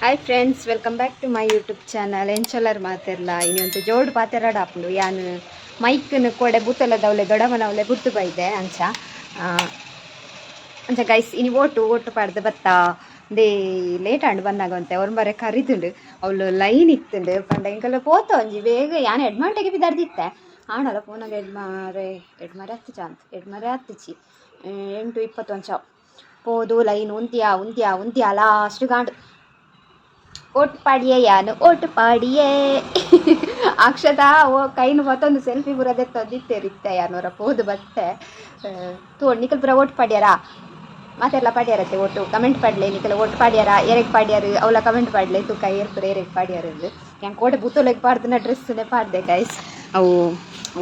Hi friends, welcome back to my YouTube channel. ಎಂಚಲರ್ ಮಾತೆರ್ಲ ಇನ್ನೊಂದು ಜೋಡು ಪಾತೆರಾಡ ಆಪುಂಡು. ಯಾನ್ ಮೈಕ್ನು ಕೋಡೆ ಬೂತಲದವಲೆ ದೊಡಮನವಲೆ ಬುಟ್ಟು ಬೈದೆ. ಅಂಚ ಅಂಚ ಗೈಸ್, ಇನಿ ಓಟು ಓಟು ಪಾಡ್ದು ಬತ್ತಾ. They late and ಬಂದಾಗ ಅಂತೆ ಅವ್ರ ಬರೆ ಕರಿದುಂಡು. ಅವಳು ಲೈನ್ ಇತ್ತುಂಡು ಪಂಡ ಎಂಕಲ್ಲ ಪೋತ ಒಂಜಿ ಬೇಗ. ಯಾನ್ ಎಡ್ಮಾಂಟೆಗೆ ಬಿದಾರ್ದಿತ್ತೆ ಆಂಡಲ ಪೋನಾಗ ಎಡ್ಮಾರೆ ಎಡ್ಮಾರೆ ಹತ್ತು ಚಾಂತ್ ಎಡ್ಮಾರೆ ಹತ್ತುಚಿ 8:20 ಅಂಚ ಪೋದು ಲೈನ್ ಉಂತಿಯಾ ಉಂತಿಯಾ ಉಂತಿಯಾ ಲಾಸ್ಟ್ ಗಾಂಡು. ಓಟ್ ಪಾಡಿಯೇ, ಯಾನು ಓಟು ಪಾಡಿಯೇ. ಅಕ್ಷತಾ ಓ ಕೈನು ಮತ್ತೊಂದು ಸೆಲ್ಫಿ ಪೂರ ದೆತ್ತೊಂದಿತ್ತೇರಿತ್ತೆ. ಯಾನೋರ ಪೋದು ಬತ್ತೆ ತೂ. ನಿಕಲ್ ಪೂರ ಓಟ್ ಪಾಡ್ಯಾರಾ? ಮಾತೆಲ್ಲ ಪಾಡ್ಯಾರತ್ತೆ ಓಟು? ಕಮೆಂಟ್ ಪಾಡ್ಲೆ. ನಿಕಲ್ ಓಟ್ ಪಾಡ್ಯಾರ? ಏರೆಗ್ ಪಾಡ್ಯಾರು ಅವಲ ಕಮೆಂಟ್ ಪಾಡ್ಲೆ. ತೂಕ ಏರ್ ಪೂರ ಏರೆಗ್ ಪಾಡ್ಯಾರ. ಯಾನ್ ಕೋಡೆ ಬುತ್ತೊಲೆಗ್ ಪಾಡ್ದಿನ ಡ್ರೆಸ್ನೇ ಪಾಡ್ದೆ ಗೈಸ್. ಅವು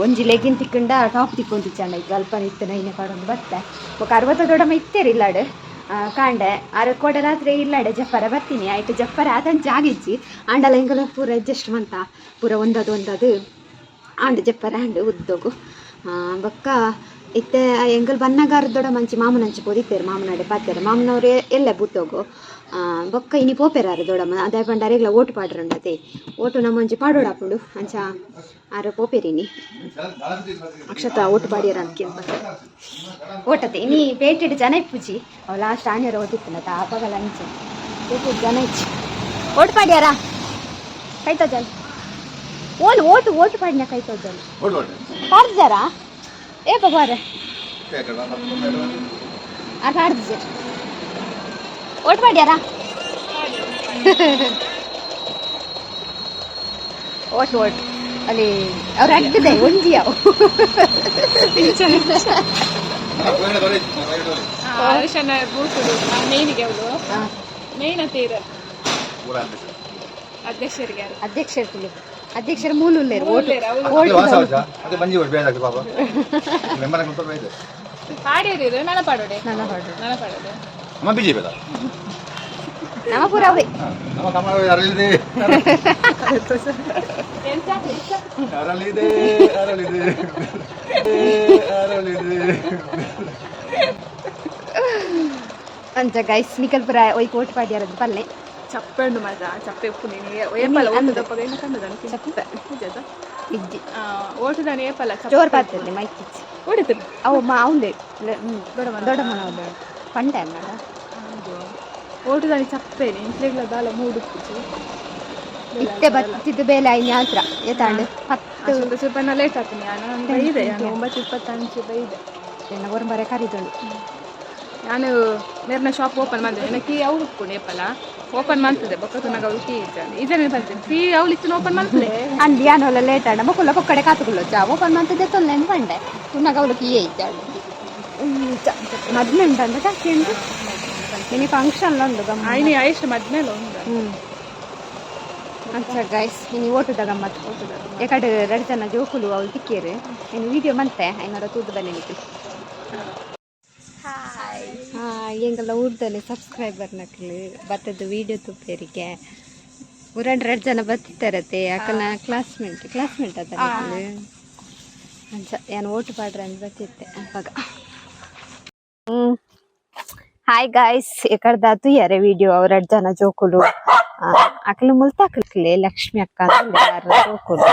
ಒಂಜಿ ಲೆಗಿನ್ ತಿಕ್ಕಂಡ ಟಾಪ್ ತಿಕ್ಕೊಂತಿಚ್ಚಂಡ. ಈಗ ಅಲ್ಪ ಇತ್ತು ಐನೆ ಪಾಡೊಂದು ಬತ್ತೆ. ಬೊಕ 60 ದೊಡಮ ಇತ್ತೇರಿ ಇಲ್ಲಾಡ್ ಕಾಂಡೆ. ಆರು ಕೋಡೆ ರಾತ್ರಿ ಇಲ್ಲಾಡೆ ಜಪ್ಪರ ಬರ್ತೀನಿ ಆಯ್ತು. ಜಪ್ಪರ ಆತಂಚ ಆಗಿಜ್ಜಿ ಆಂಡಲ ಎಂಕಲ ಪೂರ ಅಡ್ಜಸ್ಟ್ ಮಂತ ಪೂರ ಒಂದದು ಒಂದದು ಆಂಡ್ ಜಪ್ಪರ ಆಂಡ್ ಉದ್ದೋಗು. ಬೊಕ್ಕ ಇತ್ತೆ ಎಂಕಲ್ ಬನ್ನಗಾರ ದೊಡ ಮಂಚಿ ಮಾಮನಂಚಿ ಪೋದಿತ್ತೇರು. ಮಾಮನಾಡೆ ಪಾತೆರ ಮಾಮನವ್ರು ಎಲ್ಲೆ ಬೂತೋಗು. ಬೊಕ್ಕ ಇನಿ ಪೋಪೆರಾರು ದೊಡಮ್ಮ. ಅದೇ ಪಂಡ ಅರೆಗ್ಲ ಓಟು ಪಾಡ್ರಂಡತೆ. ಓಟು ನಮ್ಮಂಚಿ ಪಾಡೋಡಾಪುಂಡು. ಅಂಚ ಆರು ಪೋಪೆರಿನಿ. ಅಕ್ಷತಾ ಓಟು ಪಾಡಿಯರ ಅಂತ. ಓಟತೆ ಇನಿ ಪೇಟೆಡ್ ಜನ ಇಪ್ಪುಜಿ. ಅವು ಲಾಸ್ಟ್ ಆಣ್ಯರ ಓದಿತ್ತಲ್ಲ ಆಪಗಲ. ಅಂಚೆ ಪೇಟೆಡ್ ಜನ ಇಚ್ಚಿ. ಓಟು ಪಾಡ್ಯಾರ ಕೈತೋ ಜನ ಓಲು ಓಟು ಓಟು ಪಾಡಿನ ಕೈತೋ ಜನ ಪಾಡ್ದಾರಾ? ಏಪ ಬಾರೆ ಆ ಪಾಡ್ದು. ಓಟ್ ಮಾಡ್ಯಾರಾ? ಓಟ್ ಓಟ್ ಅಲ್ಲಿ ಅವ್ರು ಅಡ್ಡದೆ ಒಂಜಿ ಅವು. ಅರಿಶನ ಬೂತುಡು ಮೇನಿಗೆ ಅವಳು ಮೇನ್ ತೀರ ಅಧ್ಯಕ್ಷರಿಗೆ. ಅಧ್ಯಕ್ಷರು ಅಧ್ಯಕ್ಷರು ಮೂಲ ಉಲ್ಲೇರು ಓಟು. ಉಲ್ಲೇರು, ಅವ್ರು. ಓಟು. ಅದೇ ಬಂಜಿ ಬೇಜಾಗ್ತದೆ ಪಾಪ ಮೆಂಬರ್ ಇದೆ. ಪಾಡ್ಯರು ನನ ಪಾಡೋಡೆ. ನನ್ನ ಪಾಡು. ನನ ಪಾಡೋಡೆ. ನಮ್ಮ ಬಿಜೆಪಿ ಅದ. ನಮ್ಮ ಪೂರ ಅವೇ. ನಮ್ಮ ಕಮಲ ಅರಳಿದೆ ಅರಳಿದೆ ಅರಳಿದೆ ಅರಳಿದೆ. ಅಂಚ ಗೈಸ್, ನಿಕಲ್ ಪುರ ಒಯ್ಕ್ ಓಟ್ ಪಾಡ್ಯಾರದು ಪಲ್ಲೆ. ಚಪ್ಪೆ ಉಂಡು ಮಾತ್ರ, ಚಪ್ಪೆ ಉಪ್ಪು ನೀನು ಏಪಲ ಓಟದಪ್ಪಗ ಏನು ಕಂಡದ? ಚಪ್ಪೆ. ಪೂಜೆದ. ಇಜ್ಜಿ. ಓಟದಾನೆ ಏಪಲ. ಜೋರ್ ಪಾತದೆ ಮೈಕ್ ಇಚ್ಚಿ. ಓಡಿತು. ಅವು ಮಾ ಅವಂದೆ ದೊಡ್ಡ ಮನ ಪಂಡೆ ಅನ್ನಡ. ಹೌದು, ಓಟದಾನಿ ಚಪ್ಪೆ ಇಂಟ್ಲೆಗ್ಲ ದಾಲ ಮೂಡು ಪೂಜೆ. ಇತ್ತೆ ಬತ್ತಿದ್ದು ಬೇಲೆ ಐನ ಹತ್ರ ಏತಾಂಡು 10. ಸ್ವಲ್ಪ ಸ್ವಲ್ಪ ಲೇಟ್ ಆಗ್ತೀನಿ. ನಾನು ಬೈದೆ, ನಾನು 9:25 ಬೈದೆ. ಎನ್ನ ಒರಂಬರೆ ಕರಿದಳು. ನಾನು ಮೇರ್ನ ಶಾಪ್ ಓಪನ್ ಮಾಡಿದೆ. ನನ್ನ ಕೀ ಅವ್ಳು ಉಪ್ಪುಂಡು. ಏಪಲ ಓಪನ್ ಮಾಡ್ತದೆ ಬೊಕ್ಕ ತುನಗ ಅವ್ಳು ಕೀ ಇದ್ದಾನೆ ಇದನ್ನೇ ಬರ್ತೇನೆ ಕೀ ಅವ್ಳು ಇತ್ತು ಓಪನ್ ಮಾಡ್ತದೆ. ಅಂದ್ ಯಾನೋಲ ಲೇಟ್ ಆಂಡ ಮೊಕುಲ ಪೊಕ್ಕಡೆ ಕಾತುಕೊಳ್ಳೋ ಚಾ ಓಪನ್ ಮಾಡ್ತದೆ ತೊಂದರೆ ಪಂಡೆ. ತುನಗ ಅವಳು ಕೀ ಇದ್ದಾಳೆ. ಮದ್ಮೆ ಉಂಟಂತ ಜಾಸ್ತಿ ಉಂಟು ಇನಿ ಫಂಕ್ಷನ್ ಉಂಡು ಗಮ್ಮ. ಆಯ್ನಿ ಆಯುಷ್ ಮದ್ಮೇಲೆ ಉಂಟು. ಅಚ್ಚ ಗೈಸ್, ಇನಿ ಓಟುದ ಗಮ್ಮತ್. ಎಕಡೆ ರಡ್ ಜನ ಜೋಕುಲು ಅವಳು ತಿಕ್ಕೇರು. ಇನ್ನು ವಿಡಿಯೋ ಮಂತೆ ಐನೋರ ತೂದು ಬನ್ನಿ ನಿಕ್ಕು. ಹಾ, ಎಂಗಲ್ಲ ಊರ್ದಲ್ಲಿ ಸಬ್ಸ್ಕ್ರೈಬರ್ ನಕ್ಲು ಬತ್ತದ ವಿಡಿಯೋ ತುಪ್ಪೇರಿಗೆ ಊರಂಡ್ ರಡ್ ಜನ ಬತ್ತಿತ್ತಾರತೆ. ಅಕಲ್ನ ಕ್ಲಾಸ್ಮೇಟ್ ಕ್ಲಾಸ್ಮೇಟ್ ಅದ. ಅಂಚ ಏನು ಓಟು ಪಾಡ್ರೆ ಅಂತ ಬತ್ತಿತ್ತೆ ಅವಾಗ. ಹಾಯ್ ಗಾಯ್ಸ್, ಎಕಡ್ದ ತೂಯರೆ ವಿಡಿಯೋ. ಅವ್ರ ರಡ್ ಜನ ಜೋಕುಲು ಅಕಲು ಮುಲ್ತಾಕ್ಲೆ ಲಕ್ಷ್ಮಿ ಅಕ್ಕ ಅಂತ ಯಾರ ಜೋಕುಲು.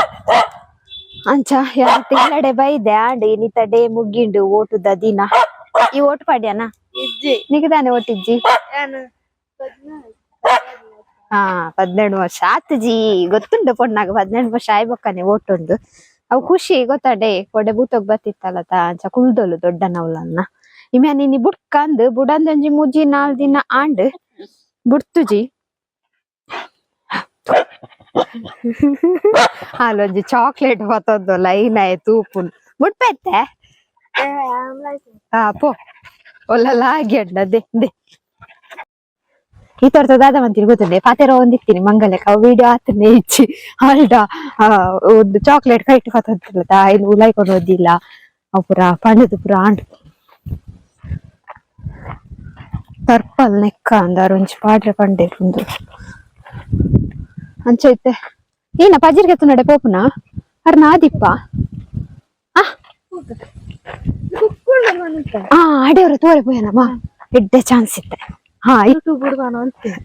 ಅಂಚ ಯಾರ ತಿಂಗಳಡೆ ಬೈದೆ ಆಂಡ್ ಇನಿತ ಡೇ ಮುಗ್ಗಿಂಡು ಓಟುದ ದಿನ. ಈ ಓಟು ಪಾಡ್ಯಾನ? ನಿಗದಾನೆ ಓಟಿಜ್ಜಿ. ಹಾ, 18 ವರ್ಷ ಆತುಜಿ ಗೊತ್ತುಂಡು ಪೊಣ್ಣಾಗ. 18 ವರ್ಷ ಆಯ್ಬೊಕ್ಕನೆ ಓಟುಂಡು. ಅವು ಖುಷಿ ಗೊತ್ತಾಡೆ. ಕೊಡೆ ಬೂತೋಗ್ ಬತ್ತಿತ್ತಲ್ಲ ತಾ. ಅಂಚ ಕುಲ್ದೊಲು ದೊಡ್ಡ ನವಲನ್ನ ಇಮ್ಯಾ ನಿನ್ನಿ ಬುಡ್ಕಂದ್ ಬುಡಂದೊಂಜಿ ಮುಜಿ ನಾಲ್ ದಿನ ಆಂಡ್ ಬುಡ್ತುಜಿ. ಅಲ್ಲೊಂಜಿ ಚಾಕ್ಲೇಟ್ ಬತ್ತೊಂದು ಲೈನ್ ಆಯ್ ತೂಪುನ್ ಬುಡ್ಪೆತ್ತೆ. ಹಾ ಪೋ ಒಲ್ಲ ಲಾಗಿ ಅಡ್ಡ they they ಈ ತರದ ದಾದ ಮಂತಿನಿ ಗೊತ್ತುಂಡೆ. ಪಾತೆರ ಒಂದಿತ್ತೀನಿ ಮಂಗಲಕ್ಕೆ ಅವು ವಿಡಿಯೋ ಆತನೆ ಇಚ್ಚಿ. ಅಲ್ಡ ಒಂದು ಚಾಕ್ಲೇಟ್ ಕೈಟ್ ಪತ್ತೊಂದಿಲ್ಲ ತಾಯಿನ ಉಲಾಯ್ಕೊಂಡು ಓದಿಲ್ಲ. ಅವು ಪುರ ಪಂಡದು ಪುರ ಆಂಡ್ ಪರ್ಪಲ್ ನೆಕ್ಕ ಅಂದಾರು ಒಂಜಿ ಪಾಡ್ರೆ ಪಂಡೇರು ಉಂದು. ಅಂಚ ಇತ್ತೆ ಏನ ಪಜಿರ್ಗೆ ನಡೆ ಪೋಪುನ ಅರ್ನ ಆದಿಪ್ಪ. ಆ ಅಡೆಯವರು ತೋರೆ ಪೋಯನಮ್ಮ ಎಡ್ಡೆ ಚಾನ್ಸ್ ಇತ್ತೆ. ಹಾ,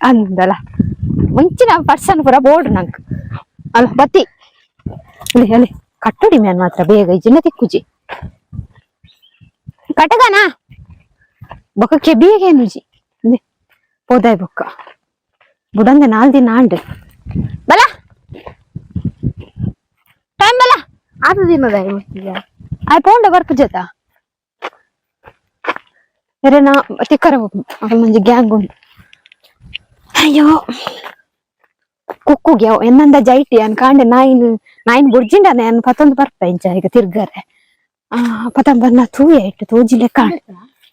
ಅಂದಲ್ಲ. ಮುಂಚಿನ ಪರ್ಸನ್ ಪೂರ ಬೋರ್ಡ್ ನಂಕ್ ಅಲ್ಲ ಬತ್ತಿ ಅಲ್ಲಿ ಅಲ್ಲಿ ಕಟ್ಟುಡಿ ಮ್ಯಾನ್ ಮಾತ್ರ ಬೇಗ ಇಜ್ಜಿನ ತಿಕ್ಕುಜಿ ಕಟಗನ ಬೊಕ್ಕ ಕೆಬಿಯಗೆ ನುಜಿ ಪೋದಾಯ್ ಬೊಕ್ಕ ಬುಡಂದೆ ನಾಲ್ ದಿನ ಆಂಡ್ ಬಲ ಟೈಮ್ ಬಲ ಆತ ದಿನದ ಆಯ್ ಪೋಂಡ ಬರ್ಪು ಜೊತ ನಾ ತಿಕ್ಕರ ಮಂಜಿ ಗ್ಯಾಂಗ್ ಉಂಟು. ಅಯ್ಯೋ ಕುಕ್ಕುಗೆ ಅವ್ ಎನ್ನಂದ ಜೈಟಿ ಅನ್ ಕಾಂಡೆ ನಾಯಿನ್ ನಾಯಿನ್ ಬುಡ್ಜಿಂಡನೆ ಅನ್ ಪತೊಂದು ಬರ್ಪ ಇಂಚ ಈಗ ತಿರ್ಗರೆ. ಆ ಪತಂಬರ್ನ ತೂಯ ಇಟ್ಟು ತೋಜಿಲೆ ಕಾಂಡ್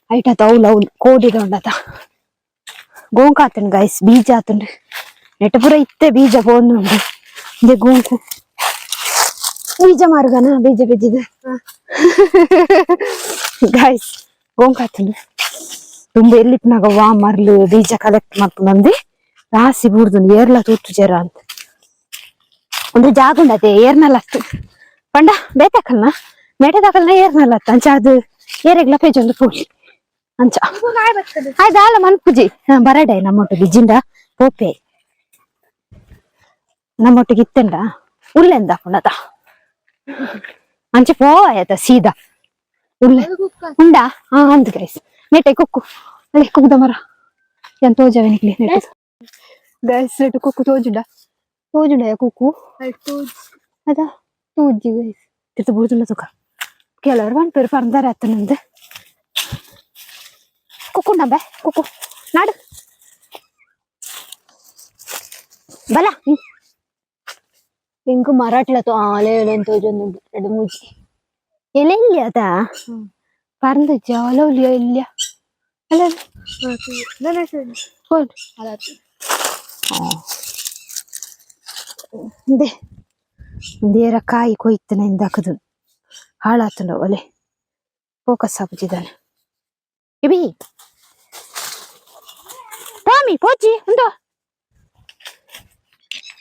ಐಟತ ಅವ್ಲು ಅವ್ಲು ಕೋಡಿದ ಉಂಡತ ಗೋಂಕಾತನ್ ಗೈಸ್, ಬೀಜ ಆತುಂಡು. ನೆಟ್ಟಪುರ ಇತ್ತೆ ಬೀಜ ಪೋಂದುಂಡು. ಇಂದೆ ಗೋಂಕು ಬೀಜ ಮಾರುಗನ ಬೀಜ ಬೀಜದ ಗೈಸ್. ಗೋಂಕಾತುಂಡು ತುಂಬ. ಎಲ್ಲಿಪ್ಪನಾಗ ವಾ ಮರ್ಲು ಬೀಜ ಕಲೆಕ್ಟ್ ಮಲ್ಪುನಂದು ರಾಸಿ ಬೂರ್ದುಂಡು. ಏರ್ಲ ತೂತು ಜರ ಅಂತ ಒಂದು ಜಾಗ ಉಂಡತೆ. ಏರ್ನಲ್ಲ ಅತ್ತು ಪಂಡ ಬೇತಾಕಲ್ನ ಮೇಟದಾಕಲ್ನ ಏರ್ನಲ್ಲ ಅತ್ತ ಅಂಚ ಅದು ಏರೆಗ್ಲ ಪೇಜೊಂದು ಪೋಲಿ ಅಂಚ. ಆಯ್ತು ಮನ್ಪುಜಿ ಬರಡೆ ನಮ್ಮೊಟ್ಟಿಗೆ ಜಿಂಡ ಪೋಪೆ ನಮ್ಮೊಟ್ಟಿಗೆ ಇತ್ತೆಂಡ ಉಲ್ಲೆಂದ ಪುಣದ ಅಂಚೆ ಪೋ ಆಯ್ತ ಸೀದಾ ಉಲ್ಲೆ ಉಂಡಾ. ಹಾ ಅಂದ್ ಗೈಸ್, ನೆಟ್ಟೆ ಕುಕ್ಕು ಅಲ್ಲಿ ಕುಕ್ಕುದ ಮರ ಏನ್ ತೋಜವೆ ನಿಕ್ಲಿ ನೆಟ್ಟು ಗೈಸ್. ನೆಟ್ಟು ಕುಕ್ಕು ತೋಜುಂಡ ತೋಜುಂಡ ಕುಕ್ಕು ಅದ ತೂಜಿ ಗೈಸ್. ತಿರ್ತು ಬೂರ್ದುಂಡ ತುಕ. ಕೆಲವರು ಪನ್ಪೇರು ಪರ್ದಾರ ಅತ್ತನಂದು. ಕುಕ್ಕು ಬೇ ಕುಕ್ಕು ನಾಡು ಬಲ ಇಂಕು ಮರಾಟ್ಲ ಆಲೆ ತೋಜೊಂದು ಎರಡು ಮೂಜಿ ಎಲೆ ಇಲ್ಲಿ ಅದ ಪರಂದು ಜಾಲ ಇಲ್ಲ ಅಲ್ಲ. ಹೋದ್ ಇಂದೆ ದೇರ ಕಾಯಿ ಕೊಯ್ತನ ಇಂದಾಕದು ಹಾಳಾತುಂಡ. ಒಲೆ ಫೋಕಸ್ ಆಪುಜಿದಾನೆ. ಇಬಿ ಟಾಮಿ ಪೋಚಿ ಉಂದು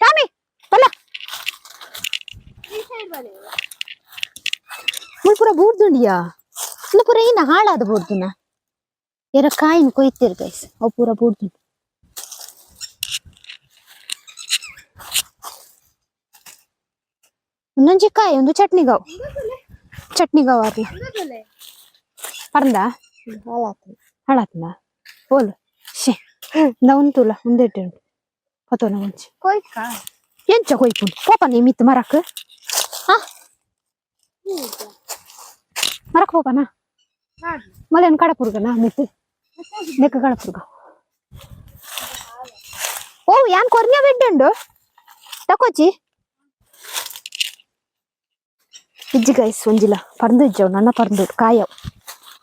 ಟಾಮಿ ಬಲ್ಲ ಮುಲ್ಪುರ ಬೂರ್ದುಂಡಿಯಾ. ಇಂದು ಪೂರ ಏನ ಹಾಳಾದ ಬೂರ್ದುನ. ಏರ ಕಾಯಿನ ಕೊಯ್ತೀರ್ ಗೈಸ್, ಅವು ಪೂರ ಬೂರ್ದುಂಡು. ಒಂದೊಂಜಿ ಕಾಯಿ ಒಂದು ಚಟ್ನಿಗಾವ್ ಚಟ್ನಿಗಾವ್ ಅರ್ಲ ಪರಂದ ಹಾಳಾತನ ಓಲು ಶೇ ಇಂದ ಉಂತುಲ ಉಂದೆಟ್ಟೆ ಉಂಟು ಪತೋನ ಒಂಜಿ. ಕೊಯ್ಕ. ಎಂಚ ಕೊಯ್ಪುಂಡು ಪೋಪ ನೀ ಮಿತ್ತು ಮರಕ್. ಹಾ ಮರಕ್ ಪೋಪನಾ? ಮಲೇನು ಕಡಪುರ್ಗನಾ ಮಿತ್ತು ನೆಕ್ಕ ಕಡಪುರ್ಗ. ಓ ಯಾನ್ ಕೊರ್ನ್ಯ ಬೆಡ್ಡುಂಡು ತಕೋಚಿ ಇಜ್ಜಿ ಗೈಸ್. ಒಂಜಿಲ ಪರ್ದು ಇಜ್ಜವು ನನ್ನ ಪರ್ದು ಕಾಯವು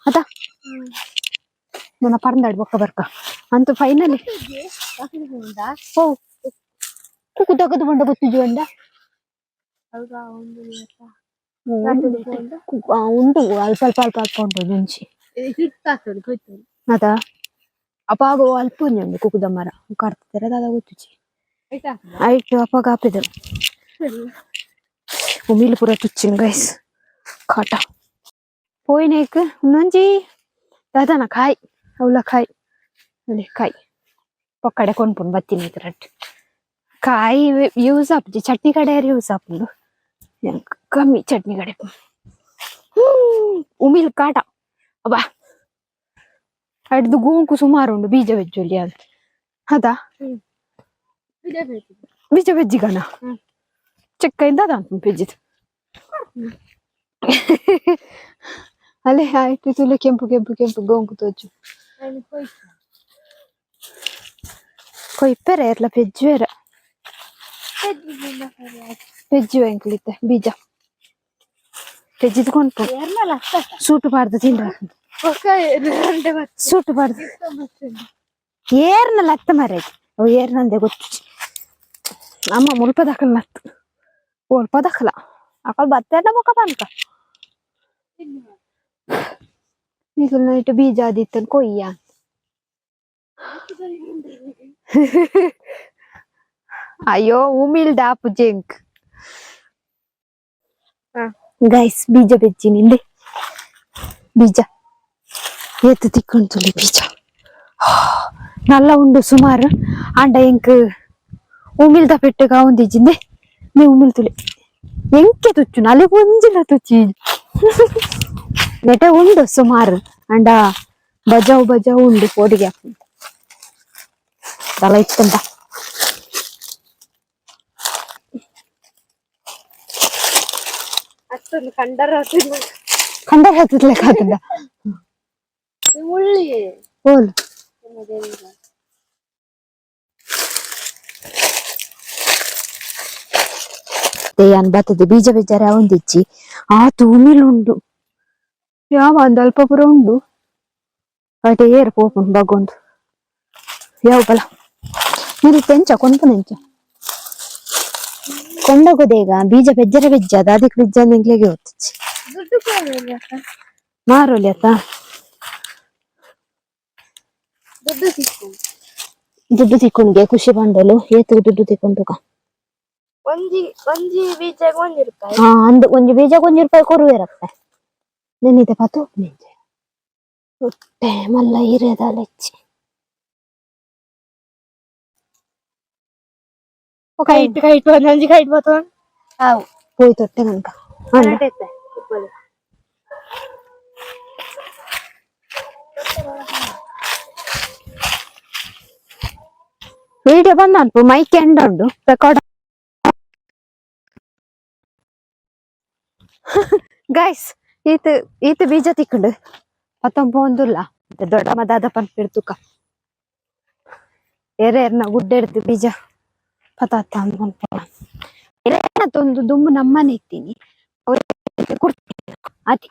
ಅದ ನನ್ನ ಪರ್ದಾಡ್ ಬೊಕ್ಕ ಬರ್ಕ ಅಂತೂ ಫೈನಲಿ. ಓ ಕುಕ್ಕು ತಗದು ಬಂಡ ಗೊತ್ತಿಜು ಅಂಡ. ಉಂಟು, ಅಲ್ಪ ಅಲ್ಪ ಅಲ್ಪ ಅಲ್ಪ ಉಂಟು ಒಂಜಿ. ಅದ ಅಪಾಗ ಅಲ್ಪ ಒಂಜಿ ಉಂಡು ಕುಕ್ಕುದ ಮರ ಕರ್ತದೆ ದಾದ ಗೊತ್ತುಜಿ. ಐಟ್ ಅಪಾಗ ಆಪಿದರು ಉಮಿಲ್ ಪೂರ ತುಚ್ಚಿನ ಗೈಸ್. ಕಾಟ ಪೋಯಿನೇಕ್ ಒಂದೊಂಜಿ ದಾದನ ಕಾಯಿ ಅವಲ ಕಾಯಿ ಅಲ್ಲಿ ಕಾಯಿ ಪೊಕ್ಕಡೆ ಕೊಂಡ್ಪುಂಡು ಬತ್ತಿನ ರಟ್ ಕಾಯಿ ಯೂಸ್ ಆಪುಜಿ. ಚಟ್ನಿ ಕಡೆ ಯೂಸ್ ಆಪುಂಡು ಕಮ್ಮಿ ಚಟ್ನಿ ಕಡೆ. ಉಮಿಲ್ ಕಾಟ ಅಬ್ಬಾ. ಅಡ್ದು ಗೋಂಕು ಸುಮಾರು ಉಂಡು. ಬೀಜ ಬೆಜ್ಜೊಲಿ ಅದು ಅದಾ ಬೀಜ ಬೆಜ್ಜಿಗನ ಚೆಕ್ಕ ಇಂದ ಅದ ಬೆಜ್ಜಿದು ಅಲ್ಲೇ ಆಯ್ತು. ತುಲೆ ಕೆಂಪು ಕೆಂಪು ಕೆಂಪು ಗೋಂಕು ತೋಜು ಕೊಯ್ಪೆರೆ ಎರ್ಲ ಪೆಜ್ಜುವೆರ ಪೆಜ್ಜು ಎಂಕ್ಲಿತ್ತೆ ಬೀಜ ಪೆಜ್ಜಿದ್ ಕೊಂಡ್ಪು ಸೂಟು ಪಾಡ್ದು ತಿಂಡ ಸೂಟು ಪಾಡ್ದು ಏರ್ನ ಲತ್ತ ಮರೆ ಅವು ಏರ್ನಂದೆ ಗೊತ್ತು. ಅಮ್ಮ ಮುಲ್ಪ ದಾಖಲ ನತ್ತು ಒಲ್ಪ ದಾಖಲ ಅಕಲ್ ಬತ್ತೆಲ್ಲ ಬೊಕ ಪನ್ಕ ನಿಕುಲ್ ನೈಟ್ ಬೀಜ ಆದಿತ್ತನ್ ಕೊಯ್ಯ. ಅಯ್ಯೋ ಉಮಿಲ್ ಡಾಪು ಜಿಂಕ್ ಗೈಸ್. ಬೀಜ ಬೆಜ್ಜಿ ನಿಂದೆ ಬೀಜ ಏತ್ ತಿಕ್ಕುಂಟುಲಿ ಬೀಜ ನಲ್ಲ ಉಂಡು ಸುಮಾರು. ಆಂಡ ಎಂಕ್ ಉಮಿಲ್ದ ಪೆಟ್ಟೆಗ ಒಂದಿಜ್ಜಿಂದೆ ನೀ ಉಮಿಲ್ ತುಲೆ ಎಂಕೆ ತುಚ್ಚು ನಲೆ ಒಂಜಿಲ ತುಚ್ಚಿ. ನೆಟೆ ಉಂಡು ಸುಮಾರು ಅಂಡ ಬಜಾವ್ ಬಜಾವ್ ಉಂಡು ಪೋಡಿಗೆ ಹಾಕುಂಡು ತಲ ಇತ್ತಂತ. ಅಷ್ಟೊಂದು ಕಂಡರ. ಕಂಡ ಹಾಕಿದ್ಲೆ ಕಾತಂಡ. ಮುಳ್ಳಿ. ಓಲ್. ಯಾನ್ ಬತ್ತದ ಬೀಜ ಬೇಜಾರ ಒಂದಿಜ್ಜಿ ಆತು ಉಮಿಲ್ ಉಂಡು. ಯಾವ ಒಂದ್ ಅಲ್ಪ ಪೂರ ಉಂಡು. ಅಟೆ ಏರ್ ಪೋಪುಂಡು ಬಗೊಂದು ಯಾವ ಬಲ ನೀರು ತೆಂಚ ಕೊಂಪುನೆಂಚ ಕೊಂಡೋಗೋದೇಗ ಬೀಜ ಬೆಜ್ಜರ ಬೆಜ್ಜ ಅದ ಅದಕ್ಕೆ ಬೆಜ್ಜ ನಿಂಗ್ಲೆಗೆ ಹೊತ್ತಿಚ್ಚಿ. ದುಡ್ಡು ಕೊಡಲ್ಲ. ಮಾರೋಲಿ ಆತ. ದುಡ್ಡು ಸಿಕ್ಕು. ದುಡ್ಡು ತಿಕ್ಕೊಂಡ್ಗೆ ಖುಷಿ ಬಂಡಲು ಏತು ದುಡ್ಡು ತಿಕ್ಕೊಂಡುಗ. ಒಂಜಿ ಒಂಜಿ ಬೀಜ 1 ರೂಪಾಯಿ. ಹಾ, ಅಂದು ಒಂಜಿ ಬೀಜ 1 ರೂಪಾಯಿ ಕೊರುವೆರಪ್ಪೆ. ನೆನ್ನಿದೆ ಪತು ನಿಂಜೆ ಹೊಟ್ಟೆ ಮಲ್ಲ ಇರೆದ ಲೆಚ್ಚಿ. ಕೈಟ್ ಕೈಟ್ ಬಂದು ಒಂಜಿ ಕೈಟ್ ಬತ್ತೊಂದು ಹಾವು. ಪೋಯ್ ತೊಟ್ಟೆ ಕನಕ ಅಲ್ಲ. ವಿಡಿಯೋ ಬಂದ ಅನ್ಪು ಮೈಕ್ ಎಂಡ ಉಂಡು ರೆಕಾರ್ಡ್. ಗೈಸ್, ಈತ ಈತ ಬೀಜ ತಿಕ್ಕುಂಡು ಪತ್ತೊಂಬ ಒಂದುಲ್ಲ ದೊಡ್ಡ ಮದಾದ ಪನ್ಪಿಡ್ತುಕ ಎರೆ ಎರ್ನ ಗುಡ್ಡೆ ಬೀಜ ಪತಾತ ಅನ್ಕೊಂಡ ಒಂದು ದುಂಬು ನಮ್ಮನೆ ಇತ್ತೀನಿ ಅವ್ರಿಗೆ ಕೊಡ್ತೀನಿ ಅತಿ.